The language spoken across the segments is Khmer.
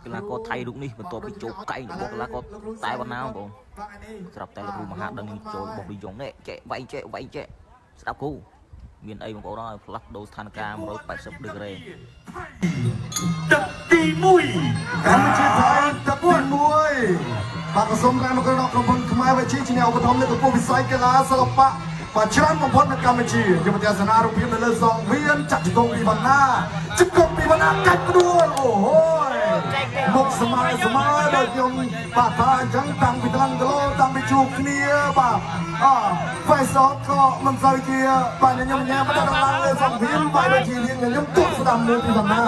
កីឡាករថៃរូបនេះបន្ទាប់ពីចូលកែងរបស់កីឡាករតែវណ្ណាបងប្អូនស្រាប់តែលោកគ្រូមហាដឹងចូលរបស់លីយ៉ុងនេះចេះវាយចេះវាយចេះស្ដាប់គ្រូមានអីបងប្អូនហើយផ្លាស់ប្ដូរស្ថានភាព180ដឺក្រេ ទឹកទី1 កម្ពុជាថៃទឹកទី1បាទក៏សូមការមកដល់ក្រុមហ៊ុនខ្មែរវិជាជាអ្នកឧបត្ថម្ភលើកកម្ពស់វិស័យកីឡាសិល្បៈបាទច្រើនបំផុតនៅកម្ពុជាយុវទស្សនារូបភាពនៅលើសងវៀនចាក់ជង្គង់ពីវណ្ណាជង្គង់ពីវណ្ណាកាច់ព្រួលអូហូយមុខស្មើស្មើដូចខ្ញុំបាទថាអញ្ចឹងតាំងពីត្រង់គីឡូតាំងពីជួបគ្នាបាទអហ្វេសក៏មិនសូវជាបាទញញឹមញ៉ាំមិនដល់ឡើងលើសងវៀនបាទដូចជារៀងញញឹមទក់ស្ដាំមួយពីវណ្ណា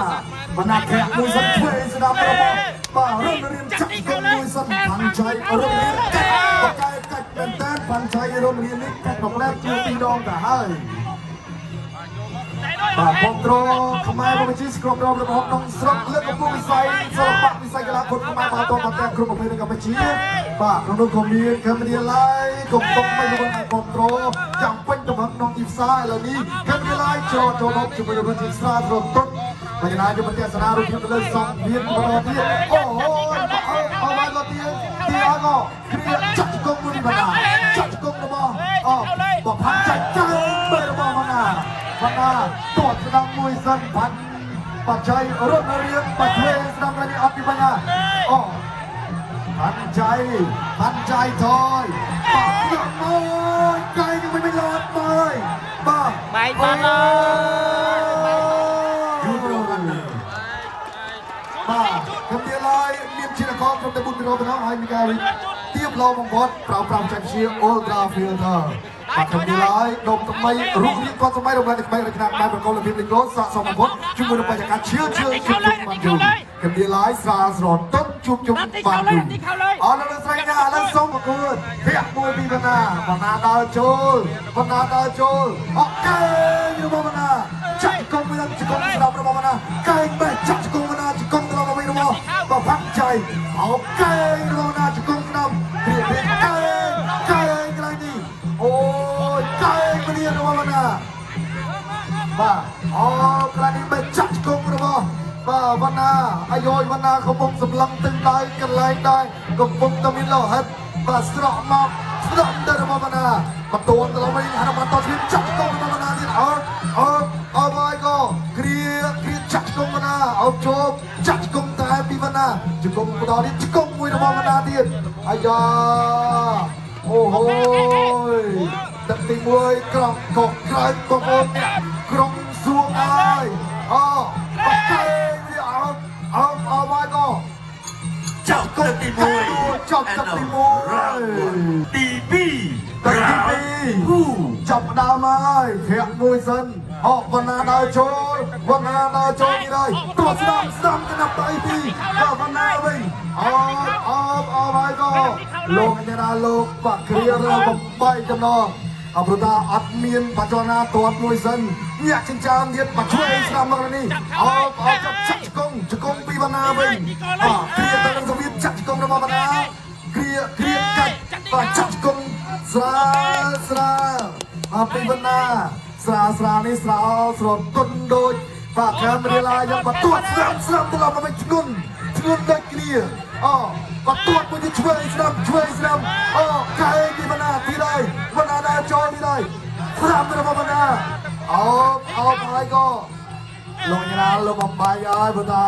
វណ្ណាធាក់មួយសិនធ្វើស្ដាំរបស់បាទរុនរៀនចាក់ជង្គង់មួយសិនផាន់ចៃរុនរៀនកាច់បកែកាច់មែនតើផាន់ចៃរុនរៀននេះកាច់បក្លែបជាពីរដងទៅហើយ បាទបងត្រខ្មែរមកជាស្របរបស់ក្នុងស្រុកលើកកម្ពស់វិស័យសិល្បៈវិស័យកីឡាគុនខ្មែរមកតមកទាំងគ្រប់ប្រភេទនៅកម្ពុជាបាទក្នុងនោះក៏មានកម្ពុជាឡាយកំពុងមិនបានគ្រប់គ្រងចាំពេញទំហឹងក្នុងទីផ្សារឥឡូវនេះកម្ពុជាឡាយចូលចូលមកជាមួយនឹងជាស្រាត្រទុតបញ្ហាយុវទេសនារូបភាពលើសង្វៀនបន្តទៀតអូហូអូបានមកទៀតទីអងគ្រាចាក់ជង្គង់មួយបណ្ដាចាក់ជង្គង់របស់អូបផាន់ចាច់ចែងបើរបស់បណ្ដា បណ្ដាតួស្ដាំមួយសិនផាន់បច្ច័យរត់រៀងបច្ចេស្ដាំនេះអត់ពីបញ្ហាអូផាន់ចៃផាន់ចៃថយបាក់យកមួយកែនឹងមិនលត់មើយបាទ បែកបាត់ហើយ យូរ៉ូបាទខ្ញុំទៀតឡើយមានជាកក្រុមតែ4គីឡូប៉ុណ្ណោះហើយមានការទៀបឡបំផុតប្រើប្រាស់បច្ចេកវិទ្យា Ultra Filter បាទខ្ញុំទៀតឡើយដុំថ្មីរូបរាងគាត់សម័យរំលែកថ្មីរចនាបែបប្រកបរបៀបលេចលោស័ក្តិសមបំផុតជាមួយនឹងបរិយាកាសឈៀលឈៀលជួបជុំបានយូរខ្ញុំទៀតឡើយស្រាលស្រទន់ជួបជុំបានយូរអរលោកស្រីណាឥឡូវសូមប្រគួតភ័ក្រមួយពីបណ្ណាបណ្ណាដើរចូលបណ្ណាដើរចូលអូខេរបស់បណ្ណាចាក់កុំវិញជង្គង់ស្ដាប់របស់បណ្ណាកែងបេះចាក់ជង្គង់បណ្ណាជង្គង់ត្រឡប់មកវិញរបស់បផាក់ចៃអូខេរបស់បណ្ណាជង្គង់ស្ដាប់ព្រៀបព្រៀបកែងកែងកន្លែងនេះអូយកែងមនារបស់បណ្ណា បាទអូក្លានេះបេះចាក់ជង្គង់របស់បាទវណ្ណាអាយយវណ្ណាកំពុងសម្លឹងទឹងដៃកន្លែងដែរកំពុងតែមានលោហិតបាទស្រក់មកស្រក់ទៅរបស់វណ្ណាបន្ទួនទៅវិញហនុមានតឈាមចាក់ជង្គង់របស់វណ្ណាទៀតអើអើអូ my god គ្រាគ្រាចាក់ជង្គង់វណ្ណាអោបជោបចាក់ជង្គង់តែពីវណ្ណាជង្គង់បន្តទៀតជង្គង់មួយរបស់វណ្ណាទៀតអាយ៉ាអូហូយទឹកទី1ក្រងកកក្រៅបងប្អូនអ្នកក្រុងសួងអើយអូបកែវាអោបអោបអូ my god ចប់ទឹកទី1 ចប់ទឹកទី1 ទី2 ទឹកទី2ចាប់ផ្ដើមហើយធាក់មួយសិនអកវណ្ណាដើរចូលវណ្ណាដើរចូលនេះហើយតួស្ដាំស្ដាំកណ្ដាប់ដៃពីបាទវណ្ណាវិញអោបអោបអោបហើយក៏លោកកញ្ញាលោកបាក់គ្រារបំបីចំណងអប្រតាអត់មានបច្ចនាទាត់មួយសិនញាក់ចិញ្ចើមទៀតបាក់ឆ្វេងស្ដាំមកនេះអោបអោបចាប់ចាក់ជង្គង់ជង្គង់ពីវណ្ណាវិញអគ្រាទៅនឹងសវៀតចាក់ជង្គង់របស់វណ្ណាគ្រាគ្រាកាច់បាទចាក់ជង្គង់ស្រាលស្រាលអពីវណ្ណាស្រាលស្រាលនេះស្រាលស្រទន់ដូចបាទកាមេរ៉ាយ៉ាងបន្ទាត់ស្រាំស្រាំត្រឡប់មកវិញធ្ងន់ធ្ងន់ដូចគ្នាអូបន្ទាត់មួយទៀតឆ្វេងស្ដាំឆ្វេងស្ដាំអូកែពីវណ្ណាទីដែរវណ្ណាដើរចូលទីដែរស្រាំរបស់វណ្ណាអោបអោបហើយក៏ លោកញ៉ាលោកបំបាយហើយព្រោះថា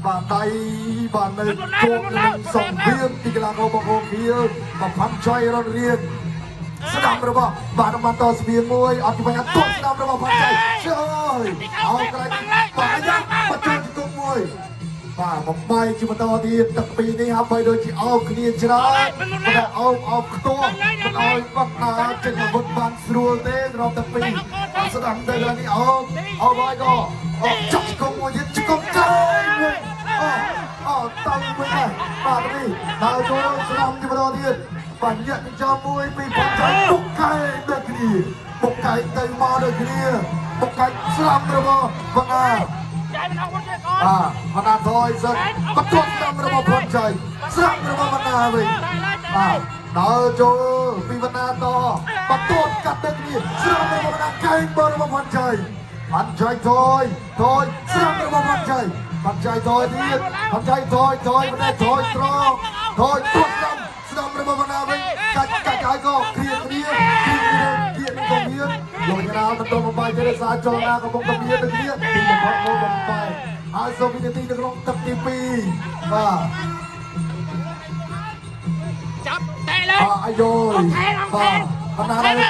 បាទដៃបាទនៅគោកនឹងសង្វៀនទីកីឡាករបងប្អូនខៀវបំផាន់ចៃរនរៀនស្ដាំរបស់បាទបានតស្វៀនមួយអត់ច្បាស់អត់ទាត់ស្ដាំរបស់ផាន់ចៃជួយអោក្រៃបាទយ៉ាបញ្ចូលជង្គង់មួយបាទបំបាយជាបន្តទៀតទឹកពីរនេះហាក់បីដូចជាអោបគ្នាច្រើនតែអោបអោបខ្ទាស់មិនអោយបាត់ណាចេញអាវុធបានស្រួលទេសម្រាប់ទឹកពីរស្ដាំទៅកន្លែងនេះអោបអោបហើយក៏ អូចាក់ជង្គង់មួយទៀតជង្គង់ចៃមួយអូអូតង់មួយដែរបាទនេះដើរចូលស្ដាំទីបន្តទៀតបាទញាក់ចំមួយពីផុតចៃបុកកែដូចគ្នាបុកកែទៅមកដូចគ្នាបុកកែស្ដាំរបស់វណ្ណា ចាយមិនអស់វុនទេកូន បាទវណ្ណាថយសិនបន្ទាត់ស្ដាំរបស់ផុតចៃស្ដាំរបស់វណ្ណាវិញបាទដើរចូលពីវណ្ណាតបន្ទាត់កាត់ដូចគ្នាស្ដាំរបស់វណ្ណាកែងបរបស់ផុតចៃផាន់ចៃថយថយស្ដាំរបស់ផាន់ចៃ ផាន់ចៃថយទៀតផាន់ចៃថយថយមិនได้ថយត្រង់ថយទួតស្ដាំស្ដាំរបស់វណ្ណាវិញកាច់កាច់ឲ្យក៏គ្រៀគ្រៀគ្រៀគ្រៀក៏មានលោកញ៉ាមិនតបំបាយទេសារចលនាកំពុងតែមានដូចគ្នាទីបំផុតមកបំបាយហើយសូមវិនាទីនៅក្នុងទឹកទី2បាទ ចាប់តែលើ បាទអាយយបាទបណ្ណានេះ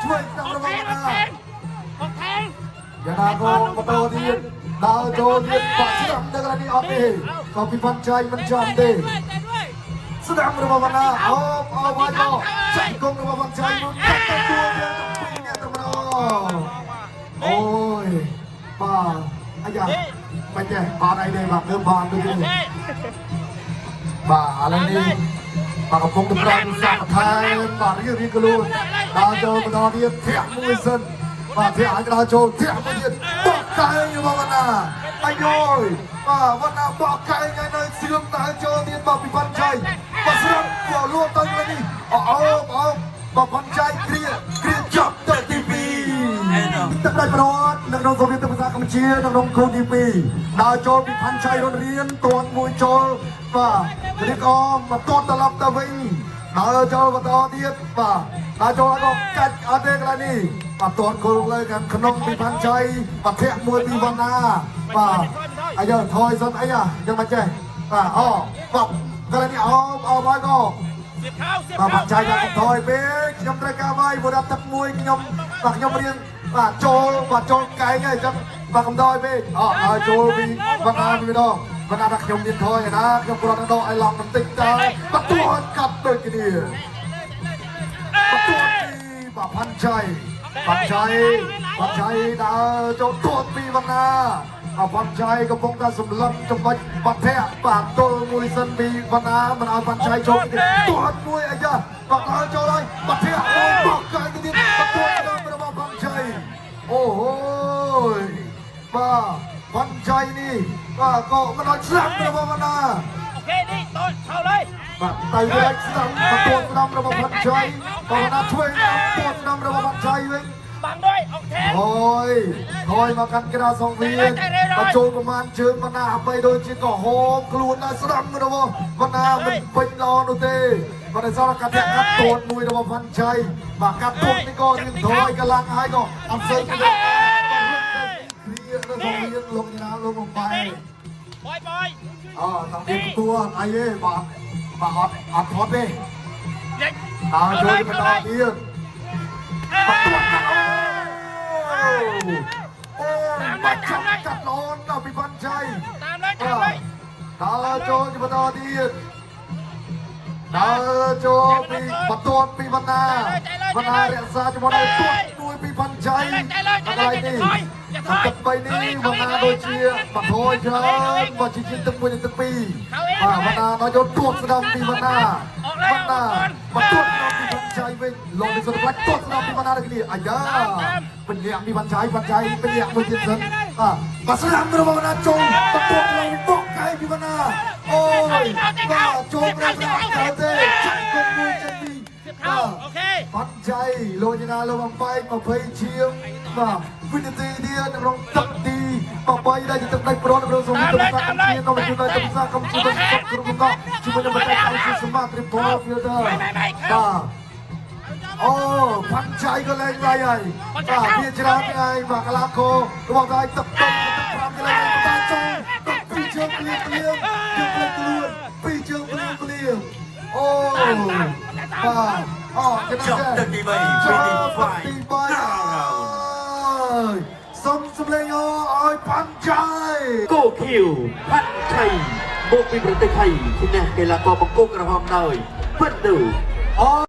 ជួយស្ដាំរបស់បណ្ណា អុកថែង យ៉ាងណាក៏បន្តទៀតដើរចូលទៀតបាក់ស្ដាំនៅកន្លែងនេះអត់ទេក៏ពីផាន់ចៃមិនចំទេស្ដាំរបស់បណ្ណាអូអូបាយកចាក់គង់របស់ផាន់ចៃនោះកាត់ទៅទួទៀតពីរអ្នកតែម្ដងអូយបាទអាយ៉ាមិនចេះបានអីទេបាទគឺបានដូចនេះបាទឥឡូវនេះបាទកំពុងតែប្រើវិសាថែមបាទរៀងរៀងខ្លួនដើរចូលបន្តទៀតធាក់មួយសិនបាទធាក់ឲ្យដើរចូលធាក់មួយទៀតបោកកែងរបស់វណ្ណាអាយយបាទវណ្ណាបោកកែងឲ្យនៅសឿងដើរចូលទៀតបាទពីផាន់ចៃបាទស្រាប់ក៏លួចទៅនេះអូអូអូបាទផាន់ចៃគ្រាគ្រាចាប់ទៅទី2ទឹកដៃប្រវត្តិនៅក្នុងសូវៀតភាសាកម្ពុជានៅក្នុងគូទី2ដើរចូលពីផាន់ចៃរត់រៀនទាន់មួយចូលបាទរៀបអមមកទាត់ត្រឡប់ទៅវិញដើរចូលបន្តទៀតបាទដើរចូលឲ្យក៏កាច់អត់ទេកន្លែងនេះបាទទាន់គោលលើខាងក្នុងពីផាន់ចៃបាទធាក់មួយពីវណ្ណាបាទអាយថយសិនអីយ៉ាងមិនចេះបាទអូបាទកន្លែងនេះអមអមហើយក៏ សៀបខោសៀប បាទ ខោ បាក់ចាយដល់ថយពេកខ្ញុំត្រូវការវាយព្រោះដល់ទឹកមួយខ្ញុំបាទខ្ញុំរៀងបាទចូលបាទចូលកែងហើយអញ្ចឹងបាទកំដរពេកអឲ្យចូលពីបណ្ណាពីម្ដងបណ្ណាថាខ្ញុំមានថយណាខ្ញុំគ្រាន់តែដកឲ្យឡង់បន្តិចតើបាទទួកាត់ដូចគ្នាបាទទួពីបាទផាន់ចៃផាន់ចៃផាន់ចៃដើរចូលទួពីបណ្ណាបាទផាន់ចៃកំពុងតែសម្លឹងចំណុចបាត់ធាក់បាទទល់មួយសិនពីបណ្ណាមិនឲ្យផាន់ចៃចូលទៀតទួមួយអាយ៉ាបាទដើរចូលហើយបាត់ធាក់មួយបោកកាយទៅទៀតបាទទួតាមរបស់ផាន់ចៃអូហូយបាទផាន់ចៃនេះបាទក៏មិនឲ្យស្លាប់របស់បណ្ណា អូខេនេះតូចខោលើ បាទទៅវិញស្ដាំបន្ទាត់ស្ដាំរបស់ផាន់ចៃក៏ណាឆ្វេងបន្ទាត់ស្ដាំរបស់ផាន់ចៃវិញ បាំងด้วยអុកថែង អូយថយមកកាន់ក្រាសងវៀនបញ្ចូលប្រមាណជើងបណ្ណាអ្វីដូចជាក៏ហោមខ្លួនដែរស្ដាំរបស់បណ្ណាមិនពេញល្អនោះទេបាទដោយសារកាត់កាត់តូនមួយរបស់ផាន់ចៃបាទកាត់តូននេះក៏រៀងថយកន្លងហើយក៏អត់សូវគ្រានៅសងវៀនលោកណាលោកបំបាយ បយបយ អសងវៀនទួអីទេបាទបាទអត់អត់ផុតទេ លេច ដើរចូលបន្តទៀតបាត់ទួកាត់អូអូបាត់ចាប់កាត់ល្អដល់ពីបានជ័យ តាមលើតាមលើ ដើរចូលជាបន្តទៀតដើរចូលពីបន្ទាត់ពីបណ្ណាបណ្ណារក្សាជាមួយនឹងទួតមួយពីបានជ័យកន្លែងនេះទឹកបីនេះបណ្ណាដូចជាបថយច្រើនបើជាទឹកមួយនិងទឹកពីរបាទបណ្ណាដល់យកទួតស្ដាំពីបណ្ណាបណ្ណាបន្ទាត់ស្ដាំពីបានជ័យវិញលោកនេះសុទ្ធផ្លាច់ទួតស្ដាំពីបណ្ណាដូចគ្នាអាយ៉ាពញ្ញាពីបានជ័យបានជ័យពញ្ញាមួយទៀតសិនបាទបាទស្ដាំរបស់បណ្ណាចូលបន្ទាត់ឡើងបកកែពីបណ្ណាអូយបាទចូលប្រែប្រែកើតទេចាក់គុំមួយចេញពី សៀបខោ បាទ អូខេ បាត់ចៃលោកញណាលោកអំបែក20ជាងបាទវិនាទីទៀតក្នុងទឹកទី8ដែលជាទឹកដៃប្រនក្នុងសង្គមទឹកកម្ពុជាក្នុងជំនឿទឹកសាកម្ពុជាទឹកគ្រប់កជាមួយនឹងបច្ចេកវិទ្យា Smart Triple Filter បាទអូផាន់ចៃក៏លែងវាយហើយបាទវាច្រើនថ្ងៃបាទកលាកោរបស់ដៃទឹកទឹកទឹក5កន្លែងតែចូលទឹកពីរជើងភ្លាមភ្លាមជើងភ្លាមខ្លួនពីរជើងភ្លាមភ្លាមអូបាទអូចំ ចប់ទឹកទី3 ច ទី ប់ទី3សូមសម្លេងអឲ្យផាន់ចៃ គោខៀវផាន់ឆៃមកពីប្រទេសថៃឈ្នះកីឡាករបង្គោលក្រហមដោយពិតឌូ អូ